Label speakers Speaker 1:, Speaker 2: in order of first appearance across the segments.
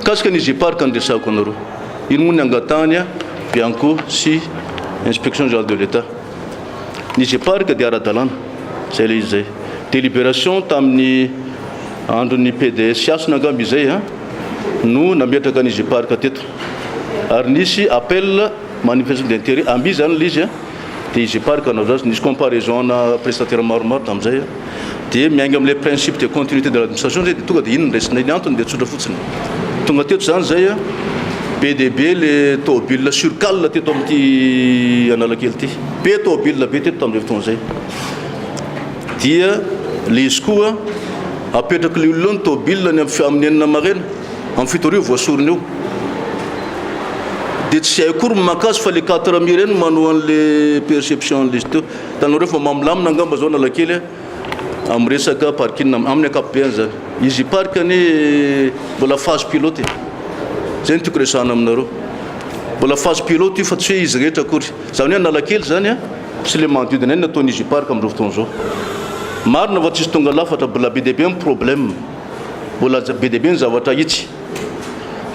Speaker 1: Mikasika ny Easypark no resahako anareo. Ino moa ny angatahany Bianco sy Inspection Générale de l'Etat. Ny Easypark dia ara-dalàna, izay ilay izy izay. Délibération tamin'ny andron'ny PDS Hasina angamba izay no nametraka ny Easypark teto. Ary nisy appel manifestation d'intérêt, AMBI izany ilay izy. Dia Easypark nanao azy, nisy comparaison ana prestataire maromaro tamin'izay. Dia miainga amin'ilay principe de continuité de l'administration zay dia tonga dia iny no raisinay. Ny antony dia tsotra fotsiny. Tonga teto izany izay, be dia be le tômôbile sur cale teto amin'ity Analakely ity. Be tômôbile be teto tamin'izay fotoana izay. Dia le izy koa apetrak'ilay olona eo ny tômôbile ny amin'ny 6 maraina, amin'ny 7 voasorony eo. Dia tsy hay akory ny maka azy fa le 4 mi ireny no manao an'le perception an'le izy teo. Hitanareo fa mamilamina angamba zao Analakely amin'ny resaka parking amin'ny ankapobeany zany. Izy parc anie mbola phase pilote e. Zay no tiako resahana aminareo. Mbola phase pilote io fa tsy hoe izy rehetra akory. Zany hoe Analakely zany a sy le manodidina eny nataon'ny Easy Park amin'izao fotoana izao. Marina fa tsisy tonga lafatra, mbola be dia be ny problème. Mbola be dia be ny zavatra ahitsy.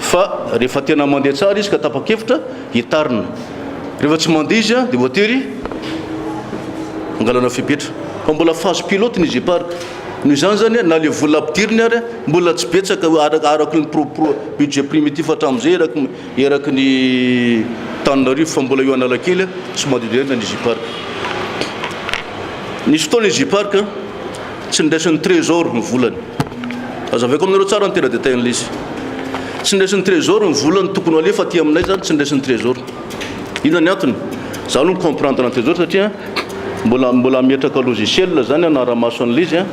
Speaker 1: Fa rehefa tena mandeha tsara izy ka tapa-kevitra, hitarina. Rehefa tsy mandeha izy dia voatery angalana fepetra. Fa mbola phase pilote ny Easy Park. Noho izany zany na le vola ampidiriny ary mbola tsy betsaka araka ny budget primitif hatramin'izay eraky eraky ny Tananarivo fa mbola io Analakely sy manodidina ny Easy Park. Nisy fotoana Easy Park tsy niraisin'ny Trésor ny volany. Azavaiko aminareo tsara ny tena détail an'ilay izy. Tsy niraisin'ny Trésor ny volany tokony ho alefa aty aminay zany tsy niraisin'ny Trésor. Inona ny antony? Za aloha mi-comprendre ny Trésor satria mbola mbola hametraka logiciel zany hanara-maso an'ilay izy an.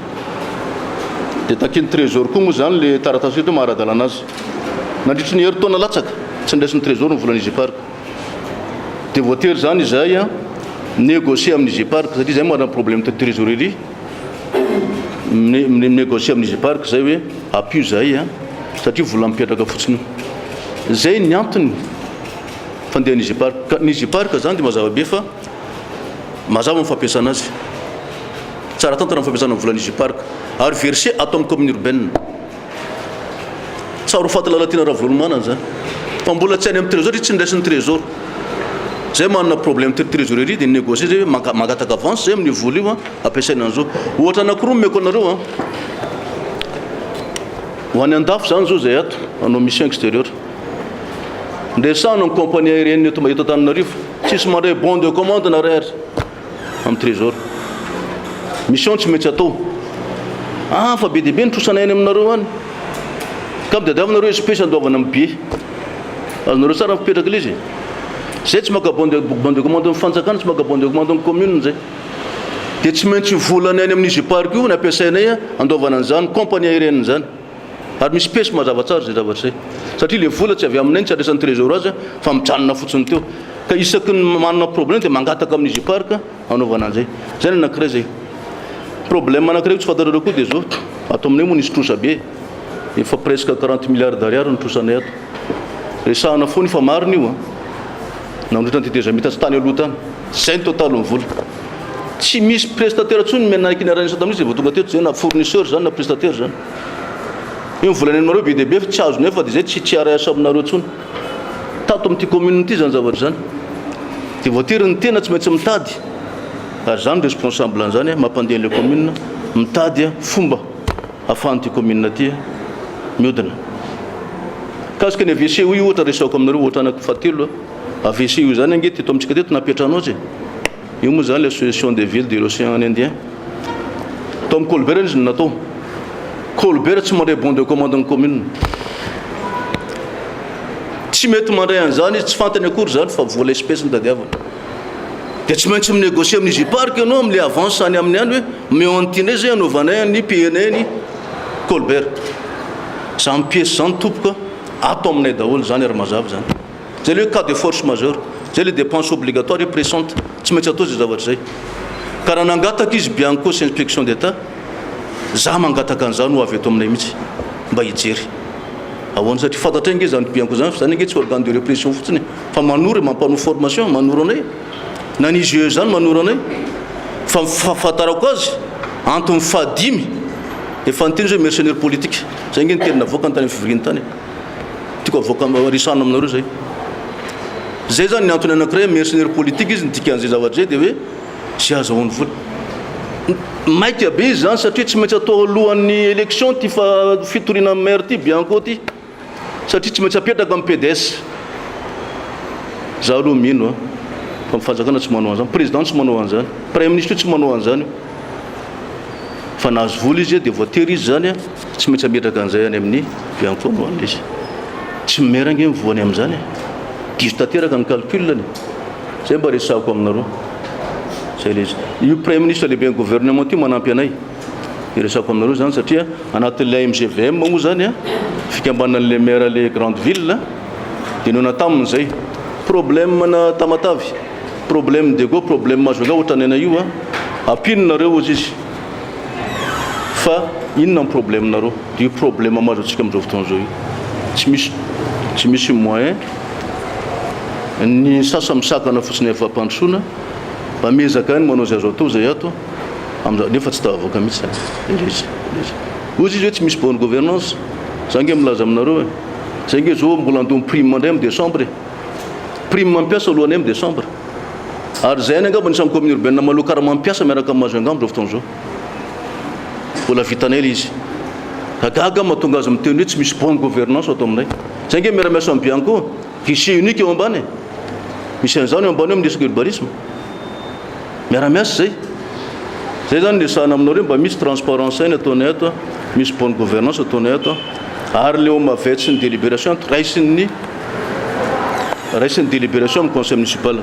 Speaker 1: Dia takian'ny Trésor koa moa zany le taratasy rehetra maha ara-dalàna azy. Nandritry ny herintaona latsaka tsy niraisin'ny Trésor ny volan'ny Easypark. Dia voatery zany izahay an négocier amin'ny Easypark satria zay manana problème de trésorerie. Mi-négocier amin'ny Easypark zay hoe ampio zahay an satria vola mipetraka fotsiny io. Zay ny antony fandehan'ny Easypark. Ka ny Easypark zany dia mazava be fa mazava ny fampiasana azy. Tsara tantana ny fampiasana ny volan'ny Easypark ary versé ato amin'ny commune urbaine. Tsara ho faty Lalatiana Ravololomanana zany. Fa mbola tsy any amin'ny trésor, tsy niraisin'ny trésor. Zay manana problème de trésorerie dia négocier zay hoe mangataka avance zay amin'io vola io ampiasaina an'izao. Ohatra anankiroa omeko anareo an. Ho any andafy zany zao zay ato hanao mission extérieure. Ndresahana ny compagnie aérienne eto eto Antananarivo. Tsisy mandray bon de commande na ray ary amin'ny trésor. Mission tsy maintsy atao. Ah fa be dia be ny trosanay any aminareo any. Ka mitadiavinareo espèce andoavana amin'ny billet. Azonareo tsara ny fipetraka ilay izy. Zay tsy maka bon de bon de commande amin'ny fanjakana, tsy maka bon de commande amin'ny commune zay. Dia tsy maintsy volana any amin'ny Easypark io ny ampiasainay andoavana an'izany compagnie aérienne izany. Ary misy pièce mazava tsara izay zavatra izay. Satria ilay vola tsy avy aminay, tsy andraisan'ny trésor azy fa mijanona fotsiny teo. Ka isaky ny manana problème dia mangataka amin'ny Easypark anaovana an'izay. Izay ny anankiray izay. Problème anankiray tsy fantatrareo koa dia izao, ato aminay moa nisy trosa be. Efa presque 40 milliards d'ariary ny trosanay ato. Resahana foana io fa marina io an. Nandritra ny tetezamita tsy tany aloha tany. Izay ny totalin'ny vola. Tsy misy prestataire intsony manaiky niara-niasa tamin'izy vao tonga teto izay na fournisseur izany na prestataire izany. Io ny vola nenonareo be dia be fa tsy azonay fa dia izay tsy tsy hiara-hiasa aminareo intsony. Tato amin'ity commune ity izany zavatra izany. Dia voatery ny tena tsy maintsy mitady ary izany responsable an'izany mampandeha an'ilay commune mitady fomba ahafahan'ity commune ity miodina. Mikasika ny AVC io ohatra resahako aminareo ohatra anaky fahatelo AVC io izany ange teto amintsika teto nampiantrano azy e. Io moa izany l'association des villes de l'océan Indien. Tao amin'ny Colbert izy no natao. Colbert tsy mandray bon de commande ny commune. Tsy mety mandray an'izany izy, tsy fantany akory izany fa vola espèce no tadiaviny. Dia tsy maintsy mi-négocier amin'ny Easypark ianao amin'ilay avance any aminy any hoe omeo an'ity indray izay hanaovanay an'ny PNA ny Colbert. Izany pièce izany tompoko ato aminay daholo izany ary mazava izany. Zay le hoe cas de force majeure. Zay le dépense obligatoire et pressante. Tsy maintsy atao zay zavatra zay. Ka raha nangataka izy Bianco sy inspection d'Etat, za mangataka an'izany ho avy eto aminay mihitsy mba hijery. Ahoana satria fantatray ange zany Bianco zany fa zany ange tsy organe de répression fotsiny fa manoro e, mampanoa formation, manoro anay. Na ny IGE zany manoro anay. Fa ny fahafantarako azy, antony fahadimy efa niteny izy hoe mercenaire politique. Zay ange ny teny navoakany tany amin'ny fivoriana tany. Tiako avoaka resahana aminareo zay. Zay zany ny antony anankiray, mercenaire politique izy, ny dikan'izay zavatra zay dia hoe zay azahoany vola. Maika be izy zany satria tsy maintsy atao alohan'ny élection ty fa fitoriana maire ty, Bianco ty, satria tsy maintsy apetraka amin'ny PDS. Za aloha mino a fa ny fanjakana tsy manao an'izany, président tsy manao an'izany, premier ministre io tsy manao an'izany io. Fa nahazo vola izy dia voatery izy zany tsy maintsy ametraka an'izay any amin'ny Bianco no hanina izy. Tsy maire ange ny voany amin'izany e. Diso tanteraka ny calcul-ny. Zay mba resahako aminareo. Zay ilay izy. Io premier ministre lehiben'ny gouvernement io manampy anay. Iresahako aminareo zany satria anatin'ilay MGVM moa zany a, fikambanan'ilay maire les grandes villes, dia nihaona taminy zay. Problème na Tamatave, problème Diego, problème Majunga ohatran'ny anay io a, ampino nareo hozy izy. Fa inona ny problème nareo? Dia io problème mahazo antsika amin'izao fotoana izao io. Tsy misy moyen, ny sasa misakana fotsiny amin'ny fampandrosoana, mba miezaka ihany manao izay azo atao zay ato am'za, nefa tsy tafavoaka mihitsy zany ilay izy. Hozy izy hoe tsy misy bonne gouvernance. Za nge milaza aminareo e, zay nge zao mbola andoha prime indray amin'ny décembre e. Prime mampiasa alohanay amin'ny décembre. Ary zay any angamba anisan'ny commune urbaine maloha karaha mampiasa miaraka amin'ny Majunga amin'izao fotoana izao. Mbola vitanay ilay izy. Gaga mahatonga azy miteny hoe tsy misy bonne gouvernance ato aminay. Zay nge miara-miasa amin'ny Bianco, guichet unique eo ambany. Misy an'izany eo ambany eo amin'ny resaka urbanisme. Miara-miasa zay. Zay zany resahana aminareo, mba misy transparence ny ataonay ato, misy bonne gouvernance ataonay ato. Ary le OMAVET sy ny délibération raisin'ny délibération amin'ny conseil municipal.